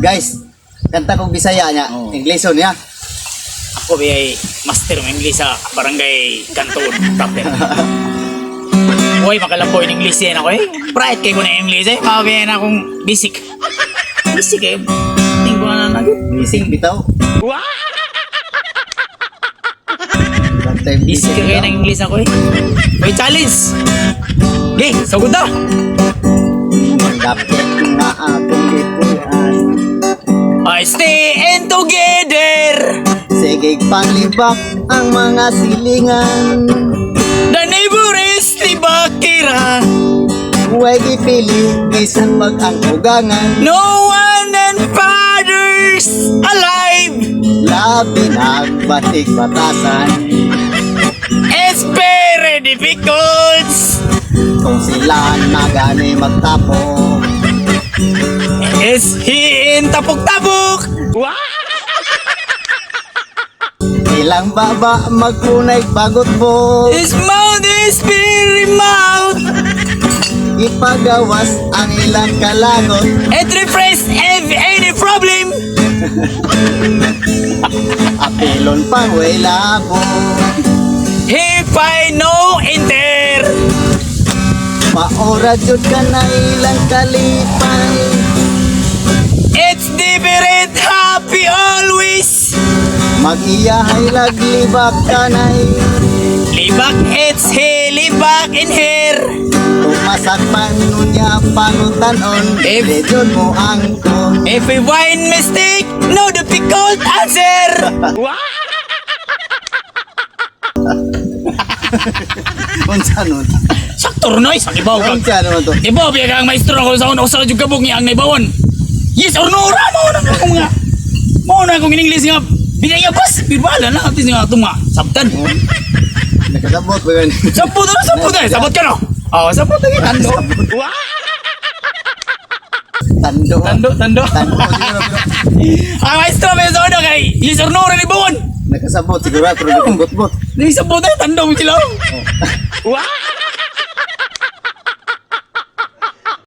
Guys, kanta kong Bisaya niya. Oo. Ingleson niya. Ako ba ay master ng English sa Barangay Canton, Captain. Uy, makalambo in English yan ako eh. Pride kay ko na English eh. Makabiyan akong basic. Basic eh. Tingko na na. Basic bitaw. Bantay Basic kayo ng English ako eh. Uy, challenge! Okay, sugod na! Dapat nga akong gipuan. I stay in together! Sige panglibak ang mga silingan. The neighbor is Libakira. Huwag gipili bisan pag ang ugangan. No one and fathers alive. Labi nagbatik batasan. It's very difficult. Kung sila na gani magtapo. Is he in tapok-tapok? Ilang baba magpunay bagot po. His mouth is very mouth. Ipagawas ang ilang kalangot. It refresh if any problem. Apilon pang way labo. If I no enter. Maora jud ka na ilang kalipay. It's different happy always. Mag-iyahay laglibak kanay. Libak it's he libak in here. Tumasakpan nunya pangutanon. Lejon mo angkon. If we wine mistake, no difficult answer. Unsa nun? Sakto rin sa ibaw ka. Unsa naman to? Ibaw, biya ka ang maestro ako sa una, usa jud kabog niya ang naibawan. Yes or no, ra mo na akong nga. Mo na akong in English nga. Binay nga bas, bibala na atis nga atong nga sabtan. Nakasabot ba gani? Sabot na, sabot na, sabot ka no. Oh, sabot na tando. Tando. Tando, tando. Tando siguro pero Ang maestro may sa una kay yes or no ra ni bawan. nakasabot siguro pero bot-bot. Di sabot na tando mo sila.